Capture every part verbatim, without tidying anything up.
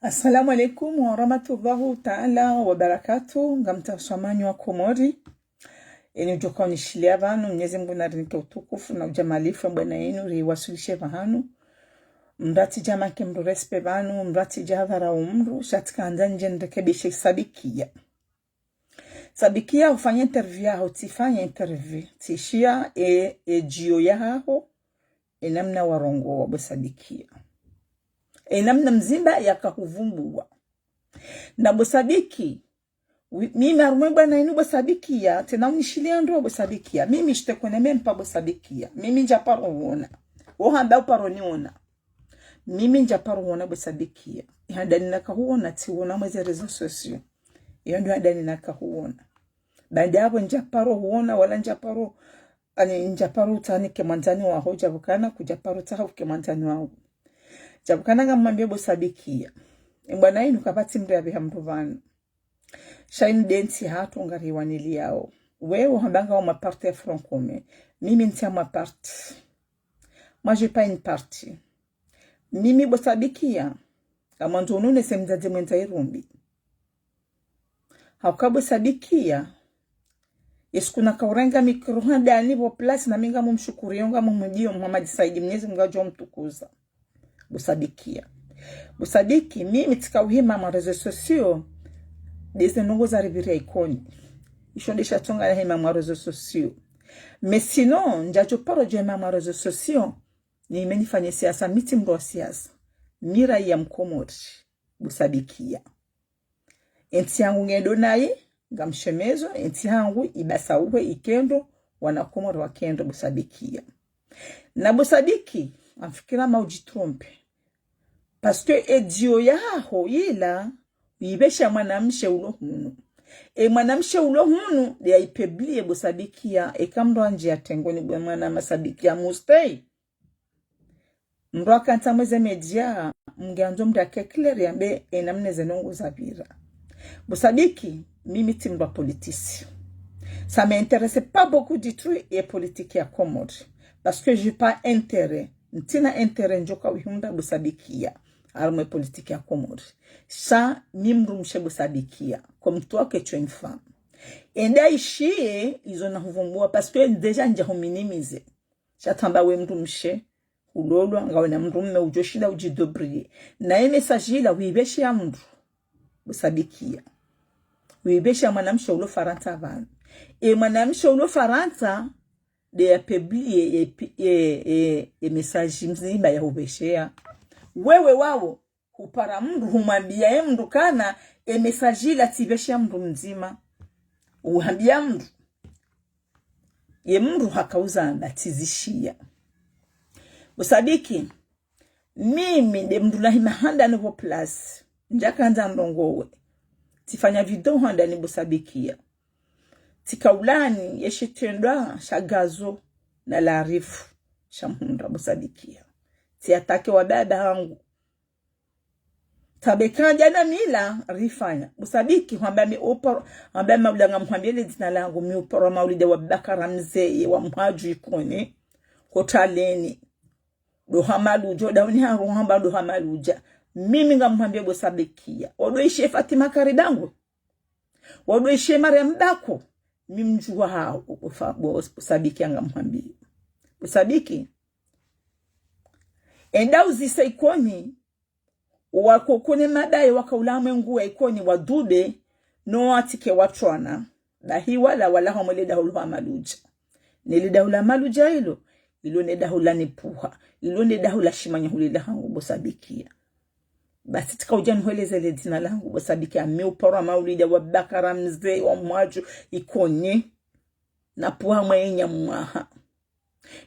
Assalamu alaikum warahmatullahi taala wabarakatuh. Ngamtsaho amani wa Komori. Eni udjoka unishiliya pvanu, Mnyezi Mungu narinike utukufu na ujamalifu bwana inu riwaswilishe pvahanu. Mratsi djamake mndru respect pvanu, mratsi djadharau mndru, sha tsikandza ndje nirekebishe Sabikia. Sabikia ufanya interview yaho, tsifanya interview. Tsishiya e, e djio yaho, e namna warongowa bo Sabikia. E namna mdzima yakahuvumbuwa. Na bo Sabiki, wi- mimi harumwa bwana inu bo Sabikia, tsena unishiliya ndro bo Sabikia. Mimi je te connais même pas bo Sabikia. Mimi ndjaparo huona. Wo hamba uparo niona. Mimi ndjaparo huona bo Sabikia. Handani nakahuona, tsihuona mwa ze réseaux sociaux. Iyo ndo handani nakahuona. Baada yapvo ndjaparo huona, wala ndjaparo, ani ndjaparo utsaha nike mwandzani waho, djapvokana kudjaparo utsaha uke mwandzani waho. Djapvokana ngamwambiye bo Sabikia. E bwana inu kapvatsi mndru yapveha mndru pvanu. Sha inu nde ntsi hatru ngariwaniliyao. Wewe hamba ngawe harumwa parti ya Front Commun. Mimi ntsi harumwa parti. Moi, j'ai pas une partie. Mimi bo Sabikia, ngamwandzo unune se mdzadze mwendza irumbi. Hauka bo Sabikia, ye siku nakaurenga micro handani pvo place nami ngamumshukuriyo ngamumwidiyo Muhammad Said, Mnyezi Mungu ngudjo mtukuza. Bo Sabikia. Bo Sabiki, mimi tsika uhima mwa réseaux sociaux, nde ze ndrongo zaripviriya Ikoni. Isho nde sha tsonga nahima mwa réseaux sociaux. Mais sinon, ndjadjo paro djo hima mwa réseaux sociaux, nihime nifanye siasa, mi tsi mndru wa siasa. Mi raiya Mkomori, bo Sabikia. Entsi yangu ngendo nayi, ngamshemezo, entsi yangu ibasauhwe ikendo, wana Komori wakendo bo Sabikia. Na bo Sabiki, ngamfikira ma udjitrompe. Parce que e djio yaho ila, uyipvesha mwanamshe ulo hunu. E mwanamshe ulo hunu, nde yayipublie bo Sabikia, eka mndru andjiya tengoni bo mwana ma Sabikia mustay. Mndru akantsa mwa ze média, mngiandzo mndru ake clair yambe e namna ze ndrongo zapvira. Bo Sabiki, mimi tsi mndru wa politicien. Ça m'intéresse pas beaucoup du tout ye politique ya Komori. Parce que j'ai pas intérêt. Ntsina intérêt ndjoka wihundra bo Sabikia. Harumwa ye politique ya Komori. Sha mi mndru mshe bo Sabikia. Comme toi que tu es une femme. Enda ishiye izo nahuvumbuwa parce que déjà ndjahuminimize. Sha tsamba we mndru mshe, hulolwa, ngawe na mndru mme udjo shinda udjidébrouiller. Na ye message ila, uyipvesheya mndru. Bo Sabikia. Uyipvesheya mwanamshe ulo Farantsa pvanu. E mwanamshe ulo Farantsa, nde yapublie, ye pi- ye, ye, ye message mdzima yahupvesheya. Wewe wawo, hupara mndru, humwambiya ye mndru kana, e message ila tsipvesheya mndru mdzima. Uhambiya mndru. Ye mndru hakauzamba tsizishiya. Bo Sabiki, mimi nde mndru nahima handani pvo place. Ndjakandza ndrongowe. Tsifanya video handani bo Sabikia. Tsikaulani ye shitrendwa sha Gazo na Larifu shamhundra bo Sabikia. Tsiattaquer wababa hangu. Tsamba kandja na mila rifanya. Bo Sabiki, hwamba mi uparo, hwamba maulida ngamhwambiye le dzina langu, mi uparo maulida wa Bakara mzeye wa Mhadju Ikoni. Kotaleni. Ndo hamaludja, ndo huni haru hamba ndo hamaludja. Mimi ngamhwambiye bo Sabikia. Odo ishe Fatima Karibangu. Odo ishe Mariam Bako. Mi mdjuwa hao, bo fa-, bo Sabikia ngamhwambiye. Bo Sabiki. Enda uzise Ikoni, wakokone madaye wakaula mwengu wa Ikoni wa dube, no watike watrwana. Bahi wala, wala hamwe le daho la Maludja. Ne le daho la Maludja ilo, ilo ne daho la nipvuha, ilo ne daho la shimanya hule la hangu bo Sabikia. Basi tsika udja nihweleze le dzina langu bo Sabikia, mi uparo maulida wa Bakara mzeye wa Mhadju Ikoni, napvuha mwe nyamwaha.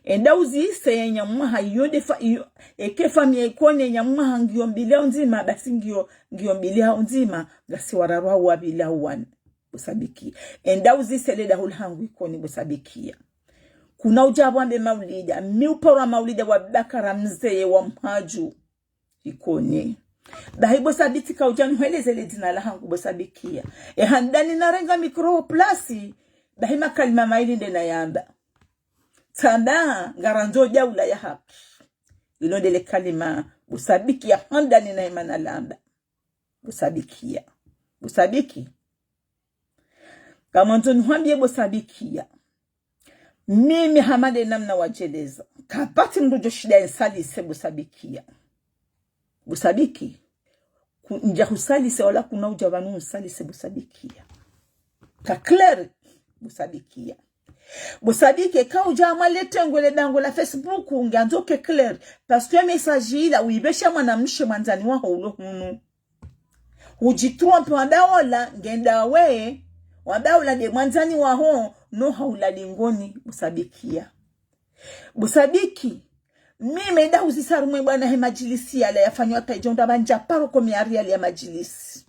Enda uzise ye nyamwaha, iyo nde fa-, iyo, eke famiyi ya Ikoni ye nyamwaha ngiyo mbili hau ndzima, basi ngiyo, ngiyo mbili hau ndzima, ngasi wararu hau wavili hau wane, bo Sabikia. Enda uzise le daho la hangu Ikoni, bo Sabikia. Kuna udja wambe maulida, mi uparo maulida wa Bakara mzeye wa Mhadju Ikoni. Bahi bo Sabiki tsika udja nihweleze le dzina la hangu bo Sabikia. E handani narenga micro place, bahi makalima mayili nde nayamba. Tsamba, ngarandzo daula ya haki. Ilo nde le kalima bo Sabikia handani nahima nalamba. Bo Sabikia. Bo Sabiki. Ngamwandzo nihwambiye bo Sabikia. Mimi hama nde namna wadjeleza. Kapvatsi mndru djoshinda yenisalise bo Sabikia. Bo Sabiki. Ku-, ndjahusalise wala kuna udja pvanu unisalise bo Sabikia. Ka clair, bo Sabikia. Bo Sabiki, eka udja mwalete ngwele dango la Facebook, ngandzo ke clair. Parce que message ila, uyipvesha mwanamshe mwandzani waho ulo hunu. Udjitrompe wamba ola, ngenda we, wamba ola nde mwandzani waho, no haula dingoni, bo Sabikia. Bo Sabiki, mimi nda uzisa harumwe bwana he madjilisi yala yafanywa hata idjo nda pvandja paro ko miari yali ya madjilisi.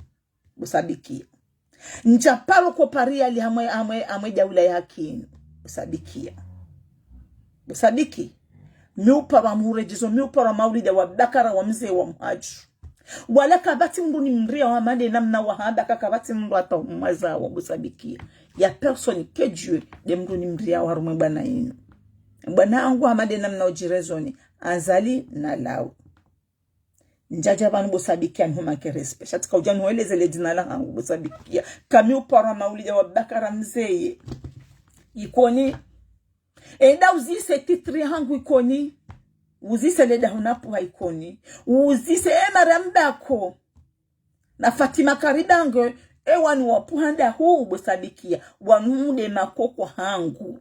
Bo Sabikia. Ndja paro ko pari yali hamwe, hamwe, hamwe daula ya haki inu. Bo Sabikia. Bo Sabiki. Mi upara muhuredjezo, mi upara maulida wa Bakara wa mze wa Mhadju. Wala kapvatsi mndru nimriao hama nde namna wahamba ka kapvatsi mndru hata umwaza wa bo Sabikia. Y a personne que Dieu nde mndru nimriao harumwe bwana inu. Bwana hangu hama nde namna udjirezoni. Azali na lawe. Ndjadja pvanu bo Sabikia nihumake respect. Sha tsika udja nihueleze le dzina lahangu bo Sabikia. Kami upara maulida wa Bakara mzeye. Ikoni. Enda uzise titre hangu Ikoni. Uzise le daho napvuha Ikoni. Uzise e mara mbako. Na Fatima Karibange, e wanu wapvuha ndahu bo Sabikia. Wanu nde makoko hangu.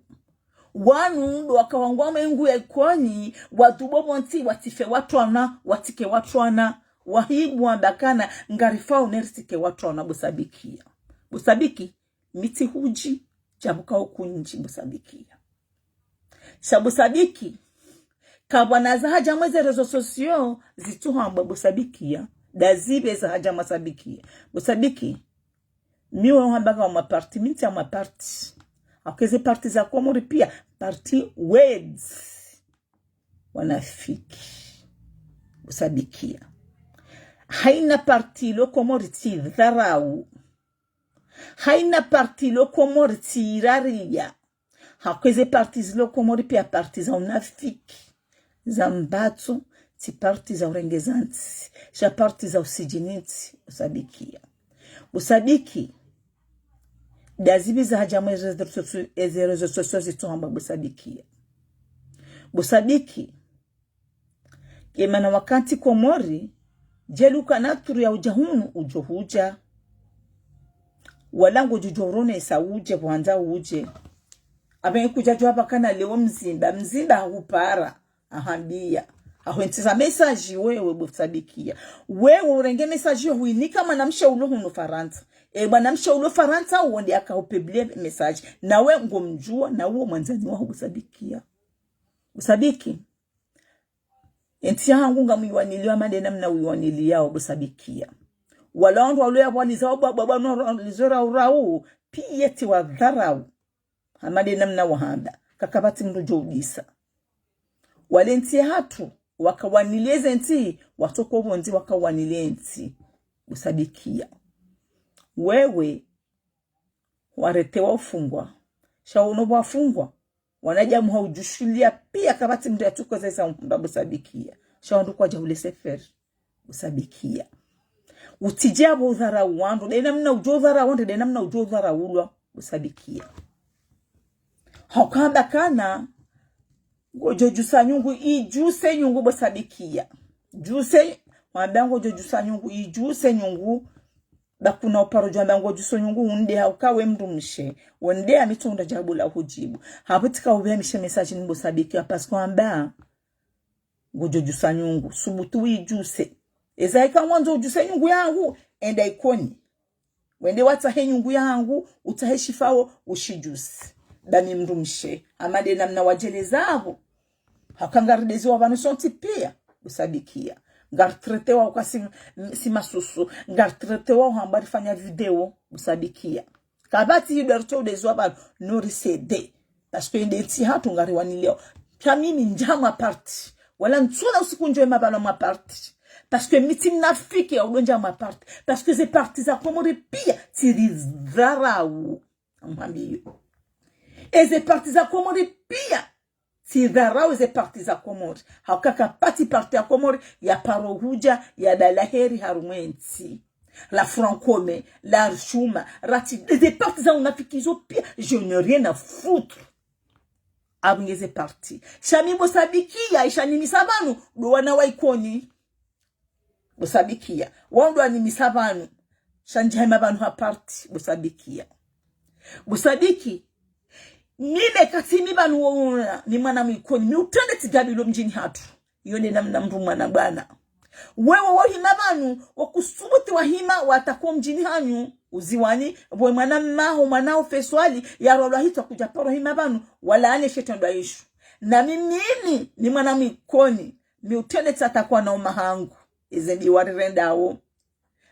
Wanu ndo waka wangwa mwengu ya Ikoni, wadhubo pvontsi, watsife watrwana, watsike watrwana, wahibu wamba kana, ngarifao neritsike watrwana bo Sabikia. Bo Sabiki, mi tsi hudji, djabuka ukundji bo Sabikia. Sha bo Sabiki, kapvwana zahadja mwe ze réseaux sociaux, zitsuhambwa bo Sabikia, ndazipve zahadja mwa Sabikia. Bo Sabiki, mi we uhamba ka wa ma parti, mi ntsi ya ma parti. Hauka eze parti za Komori pia, parti wedzi. Wanafiki. Bo Sabikia. Haina parti lo Komori tsi dharau. Haina parti lo Komori tsi iraria. Hauka eze parti zilo Komori pia parti za unafiki. Za mbatso, tsi parti za urengeza ntsi, sha parti za usidjini ntsi, bo Sabikia. Bo Sabiki, ndazipvi zahadja mwe eze réseaux sociaux, eze réseaux sociaux zitsuhambwa bo Sabikia. Bo Sabiki, ye mana wakati Komori, djeluka na turu ya udja hunu, udjo hudja. Wala ngodjo djo uronesa udje, pvwandza udje. Apve kudja djo hamba kana leo mzimba, mzimba hahupara, hahambia. Hahwentsiza message wewe bo Sabikia. Wewe urenge message yo huinika mwanamshe ulo hunu Farantsa. E mwanamshe ulo Farantsa uwo nde aka hupublie message. Nawe ngomdjuwa, na uwo mwandzani waho bo Sabikia. Bo Sabiki. Entsi yahangu ngamwiwanilio hama nde namna uiwaniliao bo Sabikia. Wala wandru walo ya pvwaliza wabwabwa no lizo rau rau, pia tsi wadharau. Hama nde namna wahamba, kakapvatsi mndru djo udisa. Wale ntsi yahatru, waka wanile ze ntsi, watsoko pvondze waka wanile ntsi. Bo Sabikia. Wewe, waretewa ufungwa. Sha uno wafungwa. Wanadamu haudjushulia pia kapvatsi mndru yatsuko zeza umhamba bo Sabikia. Sha wandru kwadja ule seferi. Bo Sabikia. Utsidje apvo udharau wandru. Nde namna udjo udharau wandru, nde namna udjo udharaulwa. Bo Sabikia. Hauka hamba kana, ngodjo djusa nyungu, idjuse nyungu bo Sabikia. Djuse, wamba ngodjo djusa nyungu, idjuse nyungu. Ba kuna uparo djo wamba ngodjuso nyungu unde hauka we mndru mshe. Wonde ya mi tsu unda djabu la hudjibu. Hapvo tsika upve ya mishe message ni bo Sabikia parce que wamba ngodjo djusa nyungu. Subutu uidjuse. Eza ika ngwandzo udjuse nyungu yahangu, enda Ikoni. Wende watsahe nyungu yahangu, utsahe shifao, ushidjuse. Ba mi mndru mshe. Hama nde namna wadjeleza apvo. Hauka ngarideziwa pvanu sontsi pia, bo Sabikia. Ngaritretiwa uka si, si masusu, ngaritretiwa uhamba rifanya video, bo Sabikia. Kapvatsi hidwa ritso udeziwa pvanu, no risede. Parce que nde ntsi yahatru ngariwanilio. Pia mimi ndja mwa parti. Wala ntsuna usiku ndjo ema pvanu mwa parti. Parce que mi tsi mnafiki ya udo ndja mwa parti. Parce que ze parti za Komori pia, tsi ridharau. Amwambiyo. Eze parti za Komori pia. Tsi dharau ze parti za Komori. Hauka kapvatsi parti ya Komori ya paro hudja ya dala heri harumwa entsi. La Francome, la Shuma, rati, des partis za unafiki zo pia, je n'ai rien à foutre. Apvo nge ze partis. Sha mi bo Sabikia, isha nimisa pvanu, ndo wana wa Ikoni. Bo Sabikia, wao ndo wanimisa pvanu. Sha ndjahima pvanu ha parti, bo Sabikia. Bo Sabiki, mi neka tsimi pvanu wo una, ni mwana mwa Ikoni, mi utrende tsi gabilo mdjini hatru. Iyo nde namna mndru mwana bwana. Wewe wahima pvanu, wakusubuti wahima, watako mdjini hanyu, uziwani, pvo mwana mmaho, mwana ofeswali, yarolwa hitswa kudja paro hima pvanu, wala ane shetani ndo aishu. Na mi mimi, ni mwana mwa Ikoni, mi utrende tsatakwa na uma hangu. Eze mbi warirendao.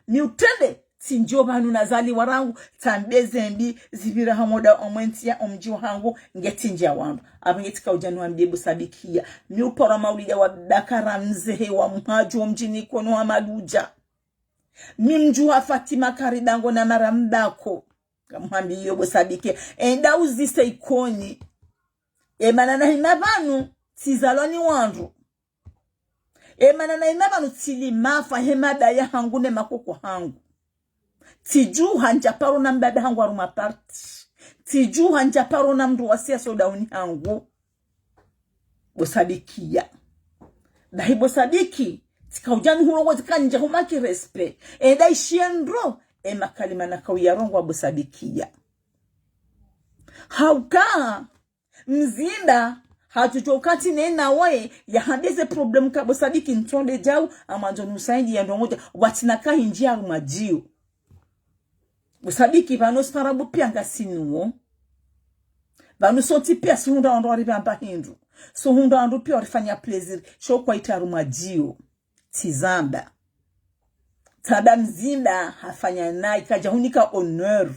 Mi utrende, tsi ndjo pvanu nazaliwa rangu, tsambe ze mbi, zipvira ha moda omwe ntsi ya omdji wa hangu, nge tsi ndja wandru. Apvo nge tsika udja niwambie bo Sabikia. Mi upara maulida wa Bakara mzehe wa mhadju wa mdjini Ikoni wa Madudja. Mi mdjuha Fatima Karibango na Mara Mbako. Ngamhwambiyo bo Sabikia. Enda uzise Ikoni. E mana nahima pvanu, tsizalwa ni wandru. E mana nahima pvanu tsili mafa he mada ya hangu ne makoko hangu. Tsidjuha ndja paro na mbaba hangu harumwa parti. Tsidjuha ndja paro na mndru wa siasa udauni hangu. Bo Sabikia. Bahi bo Sabiki, tsika udja nihurongoa tsika ndja humaki respect. Enda ishiye ndro, e makalima naka uyarongoa bo Sabikia. Hauka, mzinda, hadjudjo kati ne nawe, yahambe ze problème ka bo Sabiki ntsonde djau, amwandzo nusaidi ya ndrongo dja, watsina kahindji harumwa djiyo. Bo Sabiki pvanu ustaarabu pia ngasi nuwo. Pvanu sontsi pia suhundra wandru waripvamba hindru. Suhundra wandru pia warifanya plaisir. Sho kwa ita harumwa djiyo. Tsizamba. Tsamba mzinda hafanya nayi kadja hunika honneur.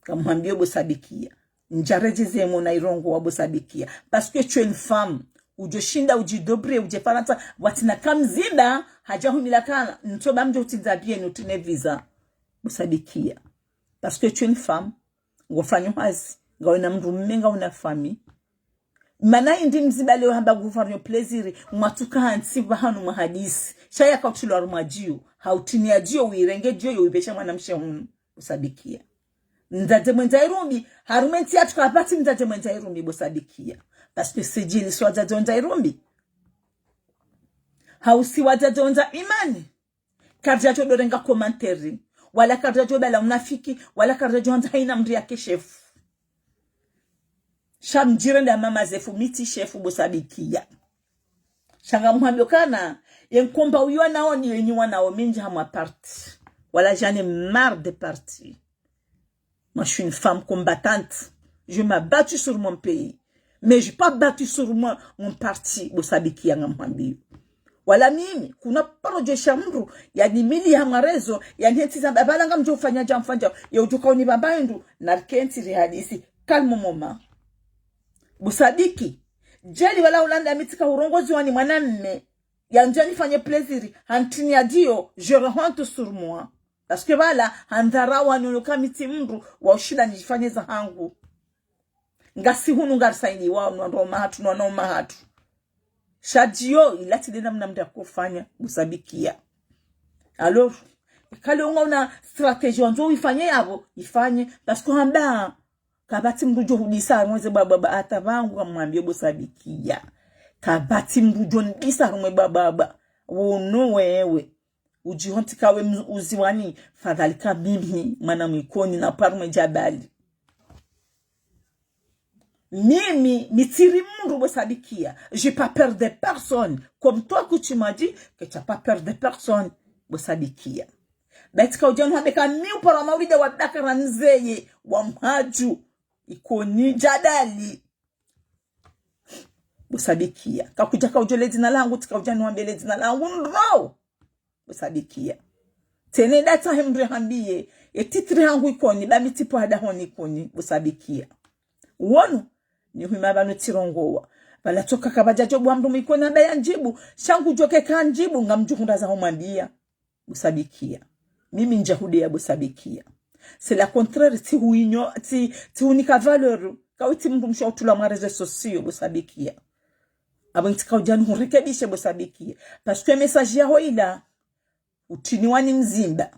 Ngamhwambiyo bo Sabikia. Ndjaredjeze mo na irongoa bo Sabikia. Parce que tu es une femme. Udjo shinda, udjidobrie, udje Farantsa. Watsina ka mzinda, hadja humila kana. Ntsoba mdjo utsindza bien, utsine visa. Bo Sabikia. Parce que tu es une femme. Ngofanyo hazi. Ngawena mndru mme, ngawena famille. Mana indi mzimba leo hamba ngufanyo plaisir, mwatsuka hantsi pvahanu mwahadisi. Sha yaka utrilwa harumwa djiyo, hautrinia djiyo, uirenge djiyo, yo uipvesha mwanamshe hunu, bo Sabikia. Mdzadze mwendza irumbi, harumwa entsi yatru kapvatsi mdzadze mwendza irumbi, bo Sabikia. Parce que sijili si wadzadze wendza irumbi. Hausi wadzadze wendza imani. Karidjadjo dorenga commentaire. Wala karidjadjo bala unafiki. Wala karidjadjo handza haina mndru yake shefu. Sha mdjirende mama zefu mi tsi shefu bo Sabikia. Sha ngamhwambiyo kana, ye nkomba uyo naoni yenyi wanao mindji hamwa parti. Wala j'en ai marre de parti. Moi, je suis une femme combattante. Je m'ai battue sur mon pays. Mais je n'ai pas battu sur moi, mon parti, bo Sabikia ngamhwambiyo. Wala mimi, kuna paro djo sha mndru, yanimili hamwa réseau, yanihentsi zamba, pvala ngamdjo ufanya dja mfanya, ya udjuka unipvamba hindru, narikentsi rihadisi, calme maman. Bo Sabiki, djeli wala ulanda mi tsika urongoziwa ni mwanamme, yandzo nifanye plaisir, hantrinia djiyo, j'aurais honte sur moi. Parce que pvala, handharau, haniono ka mi tsi mndru, wa ushinda nidjifanye za hangu. Ngasi hunu ngarisaidiwao, no ndo mahatru, no no mahatru. Sha djiyo, ila tsi nde namna mndru yakofanya, bo Sabikia. Alors, ikale unga una stratégie wandzo uifanye yapvo, ifanye, parce que hamba, kapvatsi mndru djo hudisa harumwa ze bwabwabwa hata pvangu ngamhwambiyo bo Sabikia. Kapvatsi mndru djo nidisa harumwa bwabwabwa. Wono wewe. Udjihontsi kawe mz-, uziwani. Fadhali ka mimi, mwana mwa Ikoni na paro mwe djabali. Mimi, mi tsiri mndru bo Sabikia. J'ai pas peur de personne. Comme toi que tu m'as dit que tu as pas peur de personne. Bo Sabikia. Beti ka udjanu hambe ka mi upara maulida wa Bakara mzeye, wa mhadju, Ikoni djadali. Bo Sabikia. Kakudja ka udjo le dzina langu, tsika udjanu hambe le dzina langu, ndro. Bo Sabikia. Tsena ndatsahe mndru yahambiye, ye titre hangu Ikoni, ba mi tsipvo hada honi Ikoni, bo Sabikia. Wono, nihwima pvanu tsirongowa. Pvala tsoka kapvadjadjo bwa mndru mwa Ikoni amba yandjibu, sha ngudjo ke kandjibu, ngamdjo hundra za humwambiya. Bo Sabikia. Mimi ndjahudeya bo Sabikia. C'est la contraire, tsihuinyo, tsi, tsihunika valeur. Kawitsi mndru mshe wa utula mwa réseaux sociaux, bo Sabikia. Apvo ntsika udjanu hurekebishe bo Sabikia. Parce que message yaho ila, Utriniwa ni mzimba.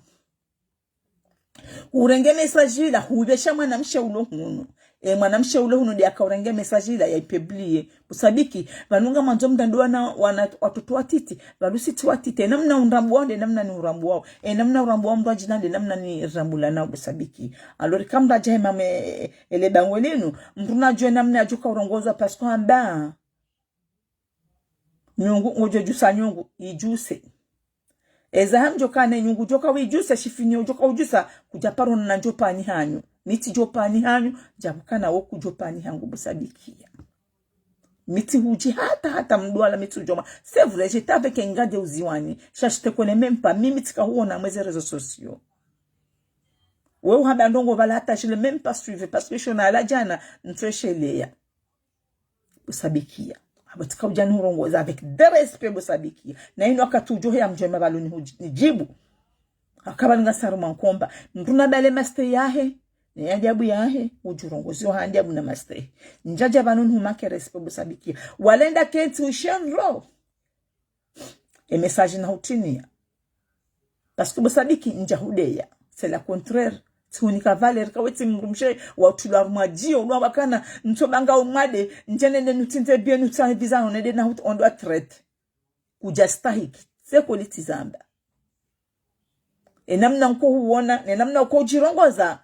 Urenge message ila, hupvesha mwanamshe ulo hunu. E, mwanamshe ulo hunu nde aka urenge message ila ya ipublie. Busabiki, pvanu ngamwandzo mndru ndo wana, wana watoto watiti, pvalu sitsi watiti. E namna undrambuwao nde namna niurambuwao. E namna urambuwao mndru adjina nde namna nirambulanao, busabiki. Alors kamdradja hema me, ele bangwe linu, mndru nadjuwe namna yadjoka urongozwa parce que amba nyungu, ngodjo djusa nyungu, idjuse. Eza hamdjoka ne nyungu djoka widjuse, shifinyo djoka udjusa, kudja paro na ndjo pani hanyu. Mi tsidjo pani hanyu, djapvo kana wo kudjo pani hangu, busabikia. Mi tsihudji hata, hata mdru wala mi tsudjoma. C'est vrai, j'étais avec un gars de Uziwani. Sha je te connais même pas. Mimi tsika huona mwa ze réseaux sociaux. Wewe uhamba ndrongo pvala hata je l'ai même pas suivi. Parce que shona ala djana, ntsoesheleya. Busabikia. Abo tsika udja nihurongoza avec des respects, busabikia. Na inu wakati udjo heya mdjema pvalo nihudji-, nidjibu. Akaba nga saru mankomba. Mndru na bale maste yahe. Ne ajabu yahe. Udjurongozi wa ajabu na maste. Ndjadja pvanu nihumake respect, busabikia. Walenda kentsi ushenro. E message na hutrinia. Parce que busabiki ndja hudeya. C'est le contraire. Tsihunika valeur, kawe tsi mdrumshe wa utulwa harumwa djio, ulwa wakana, ntso banga umwade, ndje nende nutsindze bien, nutsahe visa, onende na hut-, on doit traiter. Kudja stahiki. C'est que litsi zamba. E namna nko huona, ne namna nko udjirongoza.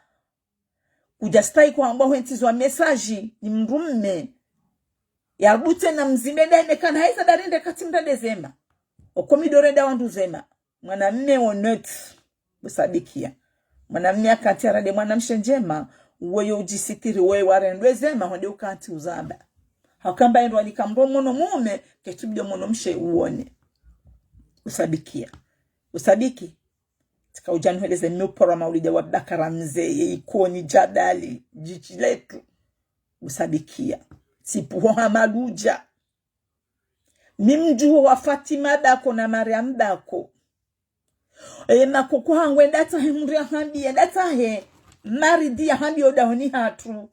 Kudja stahiki hwambwa hwentsizwa message, ni mdrume. Ya rutse na mzimbe nda imekana haiza darinde kati mrende zema. Oko mi ndo renda wandru zema. Mwanamme honnête. Busabikia. Mwanamme akati arende mwanamshe ndjema. Wewe udjisitiri, wewe warendwe zema, honde ukati uzamba. Hakamba endo alika mdru mwana mume, ketsi bidi mwana mshe uone. Busabikia. Busabiki. Tsika udja nuheleze mi uporo wa maulida wa Bakara mze ye Ikoni Jabali, djidji letru. Busabikia. Tsipuho hamaludja. Mi mdjuho wa Fatima Bako na Mariam Bako. E makoko hangu enda tsahe mdru ya hambi, enda tsahe. Maridi ya hambi odahoni hatru.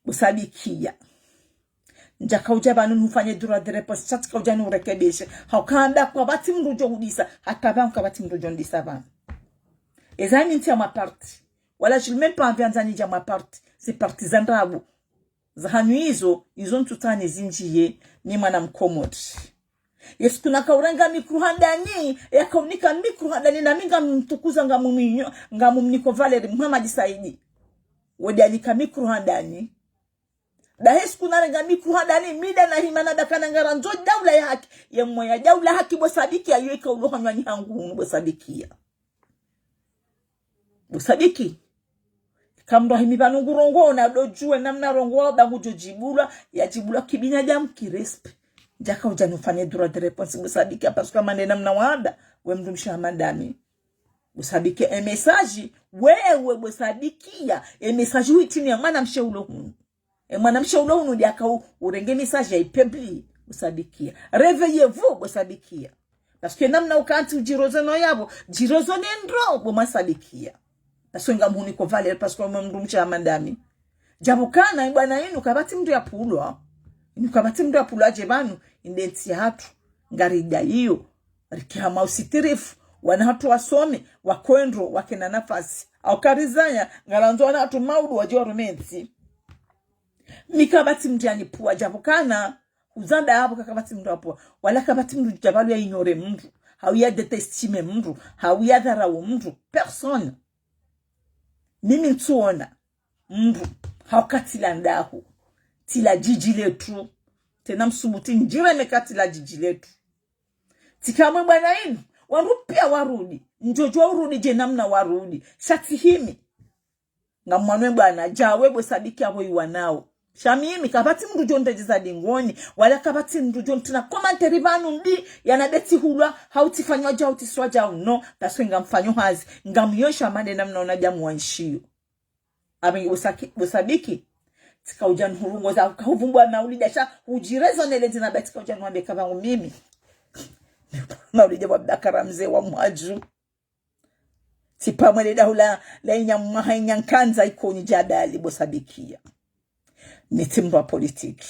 Busabikia. Ndjaka udja pvanu nihufanye droit de réponse, sha tsika udja nihurekebishe. Haukamba kapvatsi mdru udjo udisa, hata pvanu kapvatsi mdru udjo ndisa pvanu. Eza mi ntsi ya ma parti. Wala je l'ai même pas envie andza nidja ma parti. C'est parti za ndrabo. Za hanyu izo, izo ntsutsaha nizindjiye, mi mwana mkomori. Ye siku naka urenga mikro handani, yaka unika mikro handani, na mi ngamtukuza ngamumwinyo, ngamumniko valeur, Muhammad Saidi. Wende anika mikro handani. Dahe siku narenga mikro handani, mi nda nahima namba kana ngarandzo daula ya haki. Ye mwe ya daula haki busabikia, yo ika ulo hanywani hangu hunu busabikia. Busabiki. Kamdru himi pvanu ngurongoa, na ndo djuwe namna rongoao, ba ngudjo djibulwa, ya djibulwa kibinadamu, ki respect. Ndjaka udja nihufanye droit de réponse, busabikia, parce que amande namna wanda, we mdrumshe wa madame. Busabikia, e message, wewe busabikia, e message huitrinia mwanamshe ulo hunu. E mwanamshe ulo hunu ndjaka u-, urenge message ya ipublie, busabikia. Réveillez-vous, busabikia. Parce que namna ukantsi udjirozo no yapvo, djirozo ne ndro, bo mwasabikia. Parce que ngamhuniko valeur, parce que mwe mdrumshe wa madame. Djapvo kana, ibwana inu, kapvatsi mdru ya pulwa. Inu kapvatsi mdru ya pulwa dje pvanu, inde ntsi ya hatru. Ngari nda iyo. Rike hama usitirifu. Wana hatru wasome, wakoe ndro, wakena nafasi. Au karizanya, ngarandzo wana hatru maudu wadje warume ntsi. Mi kapvatsi mdru ya nipvua, djapvo kana, uzanda yapvo ka kapvatsi mdru apvua. Wala kapvatsi mdru djapvalu ya ignore mdru. Hau ya détestime mdru. Hau ya dharau mdru. Personne. Mimi ntsuona mdru. Hau katsila ndahu. Tsila djidji letru. Tsena msubuti ndjireme katsila djidji letru. Tsika mwe bwana inu. Wandru pia warudi. Ndjodjo urudi dje namna warudi. Sha tsi himi. Ngamwanwe bwana, djawe busabikia apvo iwanao. Sha mimi, kapvatsi mdru djo ndedjeza dingoni, wala kapvatsi mdru djo ntrina commentaire pvanu mbi, yana betsi hulwa, hau tsifanywa djau, tsiswa djau, no, parce que ngamfanyo hazi, ngamyosha mande namna ona djamu wanshiyo. Abingi busaki-, busabiki, tsika udja nuhurongoza, ukahuvumbua maulida, sha, udjirezonele dzina ba tsika udja nuhambe kapvangu mimi. Maulida wa Bakara mze wa mwaju. Tsi pamwe le daula la inya mwaha inya nkandza Ikoni Jabali busabikia. Mi tsi mdru wa politique.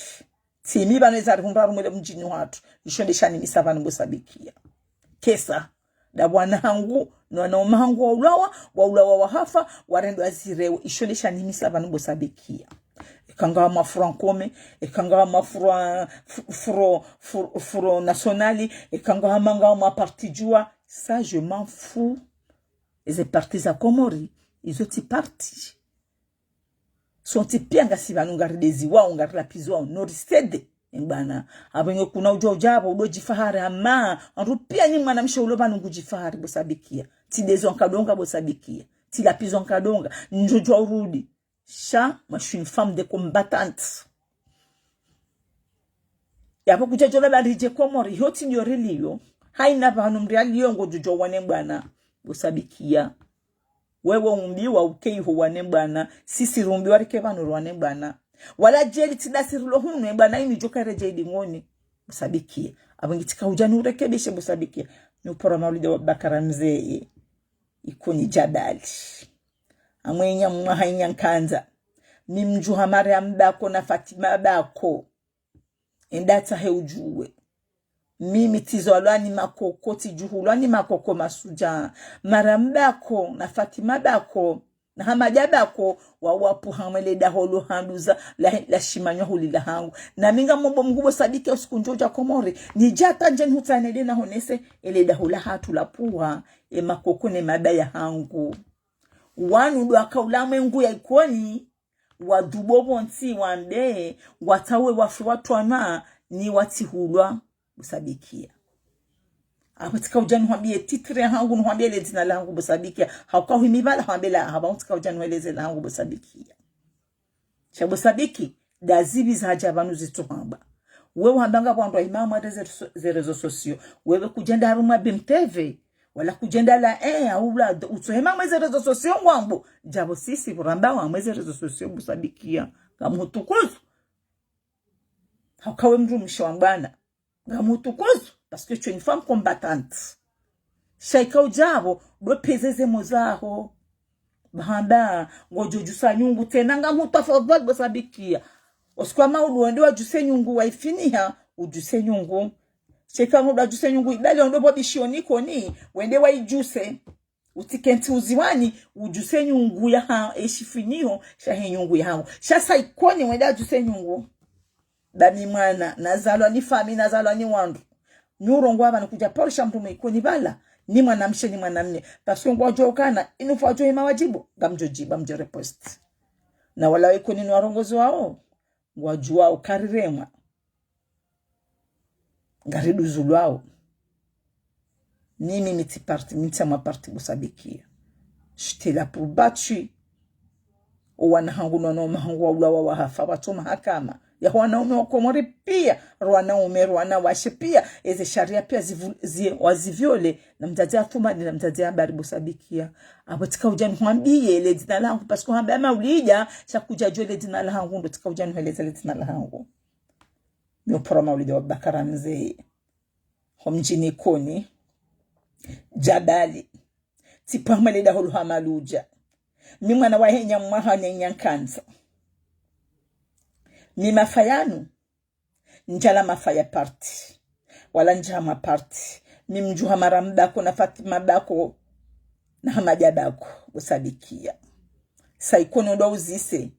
Tsi mi pvanu eza rihundra harumwa le mdjini hatru. Isho nde shanimisa pvanu bo Sabikia. Kesa. Nda wana hangu, no wananya hangu waulawa, waulawa wahafa, warendwa zirewo. Isho nde shanimisa pvanu bo Sabikia. Eka ngawo ma Front Commun, eka ngawo ma Front, Fr-, Front, Front, Front National, eka ngawo ma, ngawo ma parti Juwa. Ça, je m'en fous. Eze parti za Komori, izo tsi parti. Sontsi pia ngasi pvanu ngari dezi wawo, ngari lapvizi wawo, no risede. Embwana, apvo nge kuna udjo udja apvo, udo djifahari ama, wandru pia ni mwanamshe ulo pvanu ngu djifahari bo Sabikia. Tsi dezi wa nkadonga bo Sabikia. Tsi lapvizi wa nkadonga, ndjo djuwa urudi. Sha, moi, je suis une femme de combattante. Yapvo kudja djo lala ridje Komori, hotsi nyo riliyo. Haina pvanu mdru aliyo ngodjo djuwa wane bwana. Bo Sabikia. Wewe umbiwa uke iho wane bwana. Sisi rumbiwa rike pvanu rwane bwana. Wala djeli tsi dasi rilo hunu, e bwana inu djoka redjei dingoni. Bo Sabikia. Apvo ngitsika udja ni urekebishe bo Sabikia. Ni upora maulida wa Bakara mzee. Ikoni Jabali. Amwenya mwaha inya nkandza. Mi mdjuha Mariam Bako na Fatima Bako. Enda tsahe udjuwe. Mimi tsizalwa ni makoko, tsidjuhulwa ni makoko masudja. Mariam Bako na Fatima Bako na Hamada Bako, wawo wapvuha mwe le daho lo handuza la, la shimanywa huli la hangu. Na mi ngamomba Mngu bo Sabikia usiku ndjo udja Komori. Nidja hata ndje nihutsane de nahonese, ele daho la hatru lapvuha, e makoko ne mabaya hangu. Wanu ndo waka ulamwengu ya Ikoni, wadhubo pvontsi wambe, watsawe wafe watwanwa, ni watsihulwa, bo Sabikia. Apvo tsika udja nihwambiye titre ya hangu, nihwambiye le dzina la hangu bo Sabikia. Hauka hwimi pvala hwambe la, hapvo tsika udja nihweleze la hangu bo Sabikia. Sha bo Sabiki, nda zipvi zadja pvanu zitsohamba. Wewe hamba ngapvo wandru wa hima mwa ze, ze réseaux sociaux. Wewe kudjenda harumwa B M T V. Wala kudjenda la, eh, aula, utsohema mwe ze réseaux sociaux ngwambo. Djapvo sisi, pvo ramba wa mwe ze réseaux sociaux bo Sabikia. Ngamhutukuzu. Hauka we mdrumshe wa mbwana. Ngamhutukuzu, parce que tu es une femme combattante. Sha ika udja apvo, ndo pveze ze mo zaho. Bahamba, ngodjo djusa nyungu tsena, ngamhutafadhwali bo Sabikia. Osiku wa maudu wende wadjuse nyungu waifiniha, udjuse nyungu. Sha ika ngodjo djuse nyungu, ibali wende pvo bishioni Ikoni, wende waidjuse. Utsikentsi uziwani, udjuse nyungu ya ha, eshifiniho, shahe nyungu ya hangu. Sha sa Ikoni wende adjuse nyungu. Ba mi mwana, nazalwa ni fami, nazalwa ni wandru. Ni urongowa pvanu kudja paro sha mdru mwe Ikoni pvala. Ni mwanamshe, ni mwanamme. Parce que ngwadjuwa ukana, inu fwadjo hima wadjibu. Ngamdjo djibu, ngamdjo riposte. Na wala wa Ikoni ni warongozi wawo. Ngwadjuwao kariremwa. Ngariduzulwao. Mimi mi tsi parti, mi tsi harumwa parti bo Sabikia. J'étais là pour battre. O wana hangu no wananya hangu waulawa wahafa, watso mahakama. Ya wanaume wa Komori pia, ro wanaume, ro wanawashe pia, eze sharia pia zivu-, zi-, waziviole, na mdzadze Athumani, na mdzadze Habari bo Sabikia. Apvo tsika udja nihwambiye le dzina la hangu, parce que hamba ya maulida, sha kudja djuwa le dzina la hangu, ndo tsika udja nihweleze le dzina la hangu. Mi upora maulida wa Bakara mzee. Ho mdjini Ikoni. Jabali. Tsipvwa mwe le daho lo ha Maludja. Mi mwana wa henya mwaha ne nya nkandza. Mi mafa yanu. Ndjala mafa ya parti. Wala ndjaha mwa parti. Mi mdjuha Mariam Bako na Fatima Bako. Na Hamada Bako. Bo Sabikia. Sa Ikoni ndo uzise.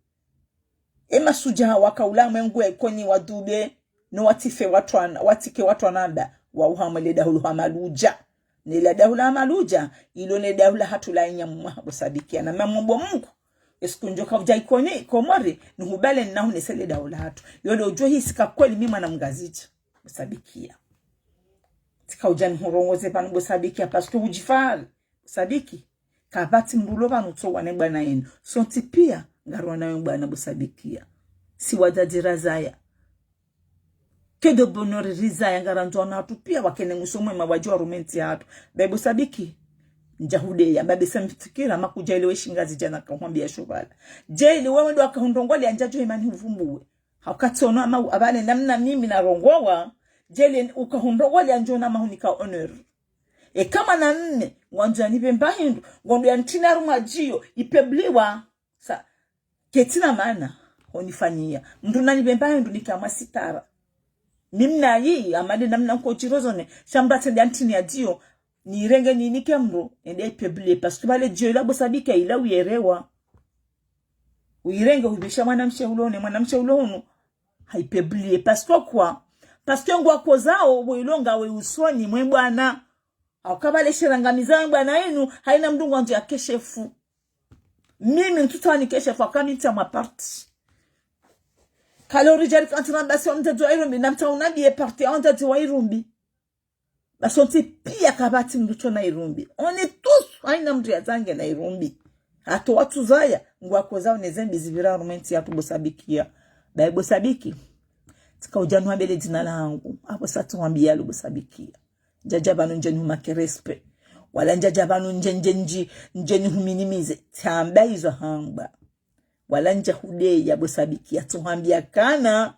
E masudja waka ulamwengu ya Ikoni wadhube, no watsife watwana, watsike watwana nda, wauha mwe le daho lo ha Maludja. Ne le daho la ha Maludja, ilo ne daho la hatru la inya mwaha bo Sabikia. Na mi ngamomba Mngu, esiku ndjoka udja Ikoni, Komori, nihubale nahonese le daho la hatru. Yo ndo udjo hisi ka kweli mi mwana Mngazidja, bo Sabikia. Tsika udja nihurongoze pvanu bo Sabikia, parce que udjifahari. Sabiki, kapvatsi mdru ulo pvanu utso wane bwana yenu. Sontsi pia, ngari wana we bwana bo Sabikia. Si wadzadze razaya. Que de bonheur rizaya, ngarandzo wana hatru pia wakene mwiso mwema wadje warume ntsi hatru. Be bo Sabiki, ndjahudeya, mbabe sa mfikira, makudja ile we shingazidja na kahwambia shobala. Djeli wewe ndo wakahundrongole andjadjo imani huvumbuwe. Hauka tsi ono ama u-, abane namna mimi narongowa, djeli ukahundrongole andjo na mahunika honneur. Eka mwanamme, ngwandzo yanipve mba hindru, ngondo yantrina harumwa djiyo, ipebliwa. Sa, ketsina mana, honifanyia. Mndru nanipve mba hindru nikamwa sitara. Mimi nayi, amade namna nkochiro zone, sha mdru atsende antini ya dio, nirenge ninike mdru, ende ipublie, parce que pvale dio ila bo Sabiki ila uyerewa. Uyirenge ubisha mwanamshe ulo ne mwanamshe ulo unu, haipublie, parce que quoi? Parce que ngwakozao, bo ilo ngawe usoni, mwe bwana. Hauka pvale shirangamiza mwe bwana inu, haina mdru ngwandzo ya keshefu. Mimi ntsutsaha nikeshefu, hauka mi ntsaha ma parti. Kalo rijari kantsina basi wa mdzadze wa Irumbi, na mtsaha unabiye parti ya mdzadze wa Irumbi. Basi wontsi pia kapvatsi mdru tso na Irumbi. On est tous, haina mdru ya zange na Irumbi. Hata watsuzaya, ngwakozao ne zembi zipvira harumwa entsi yatru bo Sabiki ya. Baye bo Sabiki, tsika udja nuhambele dzina langu, apvo sa tsuhambia lo bo Sabiki ya. Ndjadja pvanu ndje nihumake respect. Wala ndjadja pvanu ndje, ndje, ndje, ndje nihuminimize. Tsamba izo hamba. Wala ndja hudeya bo Sabiki ya tsuhambia kana.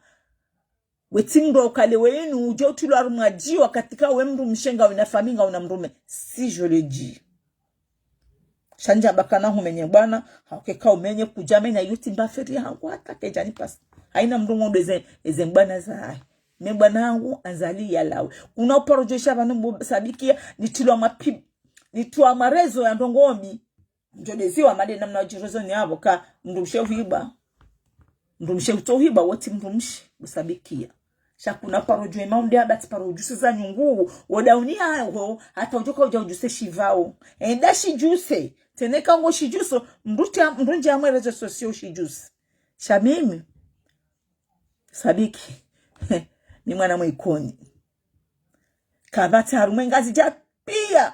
We tsi mdru ukale wenu, udjo utrilwa harumwa dji wakati ka we mdrumshe ngawe na fami ngawe na mdrume. Si je le dis. Sha ndjamba kana humenye bwana, hauka eka umenye kudja menya yutsi mba feri hangu hata kedja nipasi. Haina mdru ngondro eze, eze mbwana zahe. Me bwana hangu Azali yalawe. Una uparo djo isha pvanu bo Sabiki ya, nitrilwa mapi-, nitrilwa marezo ya ndrongoo mbi. Ndjo ndeziwa amade namna udjiro zone apvo ka mdrumshe uhibwa. Mdrumshe utso uhibwa, wo tsi mdrumshe, bo Sabiki ya. Sha kuna paro djuwe maunde apvatsi paro udjuse za nyungu, wo dauni haho, hata udjoka udja udjuse shivao. Enda shidjuse, tsena eka ngo shidjuso, mdru tsa, mdru ndja mwe réseaux sociaux shidjuse. Sha mimi, Sabiki, mi mwana mwa Ikoni. Kapvatsi harumwa e Ngazidja pia.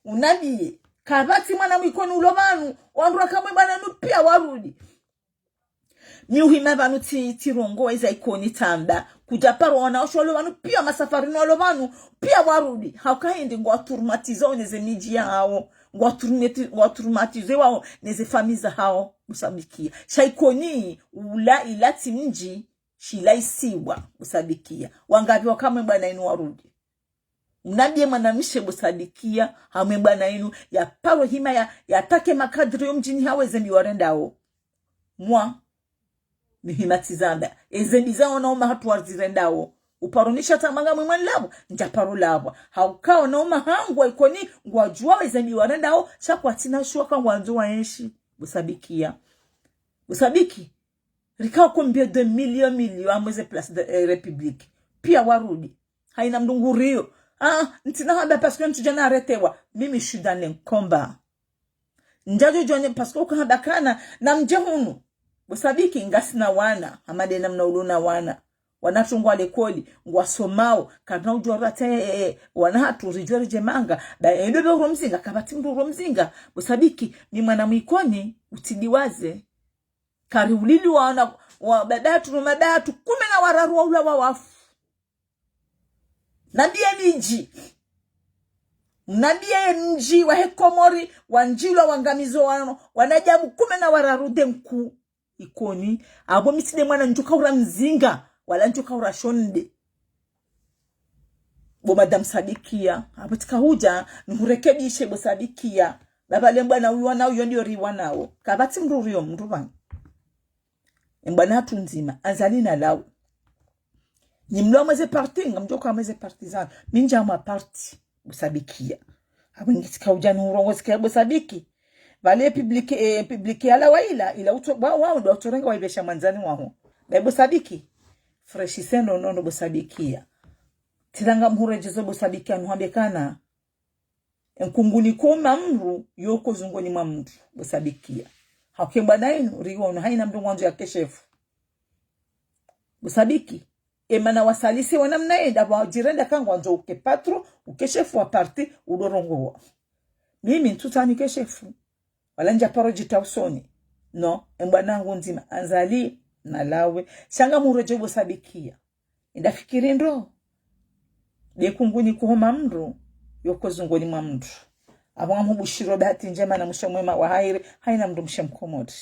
Unabiye. Kapvatsi mwana mwa Ikoni ulo pvanu. Wandru waka mwe bwana nu pia warudi. Mi uhima pvanu tsi, tsirongowa eza Ikoni tsamba. Kudja paro wanawashe walo pvanu pia masafarini walo pvanu. Pia warudi. Hauka hindri ngwatraumatisé ne ze midji yahao. Ngwatraumati-, ngwatraumatisé wao ne ze fami zahao. Bo Sabiki ya. Sha Ikoni ula ila tsi mdji. Shila isiwa, bo Sabiki ya. Wangapvi waka mwe bwana inu warudi. Unabiye mwanamshe bo Sabiki ya, ha mwe bwana inu, ya paro hima ya, ya take makadri yo mdjini hawe zembi warendao. Mwa, mi hima tsizamba. Ezembi za wanaume hatru wazirendao. Uparo nisha tsamanga mwe mwana lapvo, ndja paro lapvo. Hauka wanaume hangu wa Ikoni, ngwadjuwa ezembi warendao, sha kwatsina shuwa ka ngwandzo waenshi. Bo Sabiki ya. Bo Sabiki, rika combien de millions, millions, amwe ze place de, eh, République. Pia warudi. Haina mdru nguriyo. Ah, ntsina hamba parce que ntsudja na arrêté wa. Mimi je suis dans le combat. Ndjadjo djone parce que uka hamba kana, na mdje hunu. Bo Sabiki ngasina wana, amade namna ulo na wana. Wana hatru ngwa lekoli, ngwasomao, karina udjuwa rata, eh, eh, wana hatru ridjuwa ridje manga. Ba, eh, ndo be uro mzinga, kapvatsi mdru uro mzinga. Bo Sabiki, mi mwana mwa Ikoni, utsidiwaze. Kari ulili wana, wa, baba hatru, no mababa hatru, kume na wararu wa ula wa wafu. Nabiye midji. Nabiye mdji wahe Komori, wandjilwa wangamizo wano, wanadamu kume na wararu de nku Ikoni, apvo mi tsi de mwana ndjuka ura mzinga, wala ndjuka ura shonde. Bo madame Sabiki ya, apvo tsika hudja, nihurekebishe bo Sabiki ya. Baba le mbwana uyo wana uyo ndiyo riwa nao. Kapvatsi mdru uriyo mdru pvanu. E mbwana hatru ndzima, Azali nalawe. Nyi mlo mwe ze parti, ngamdjoka mwe ze parti zanu. Mi ndja mwa parti, bo Sabiki ya. Apvo ngi tsika udja nihurongoze tsika bo Sabiki. Pvale public, eh, public yalawa ila, ila utso, wa, wa, ndo utsorenga waibesha mwandzani waho. Ba bo Sabiki. Fresh seno nono bo Sabiki ya. Tsi langa mhuredjezo bo Sabiki ya nuhambe kana. Enkunguni koma mdru, yoko zungoni mwa mdru, bo Sabiki ya. Hauka e mbwana inu, riwono, haina mdru ngwandzo ya keshefu. Bo Sabiki, emana wasalise wana mna yenda, wadjirenda ka ngwandzo uke patron, uke shefu wa parti, udo rongowa. Mimi ntsutsaha nike shefu. Wala ndja paro djitra usoni. No, e mbwana hangu ndzima, Azali, nalawe. Sha ngamhuredjezo bo Sabiki ya. Enda fikiri ndro. De kunguni kuhoma mdru, yoko zungoni mwa mdru. Apvo ngamhubushiro bahati ndjema na mwiso mwema wa hairi, haina mdrumshe mkomori.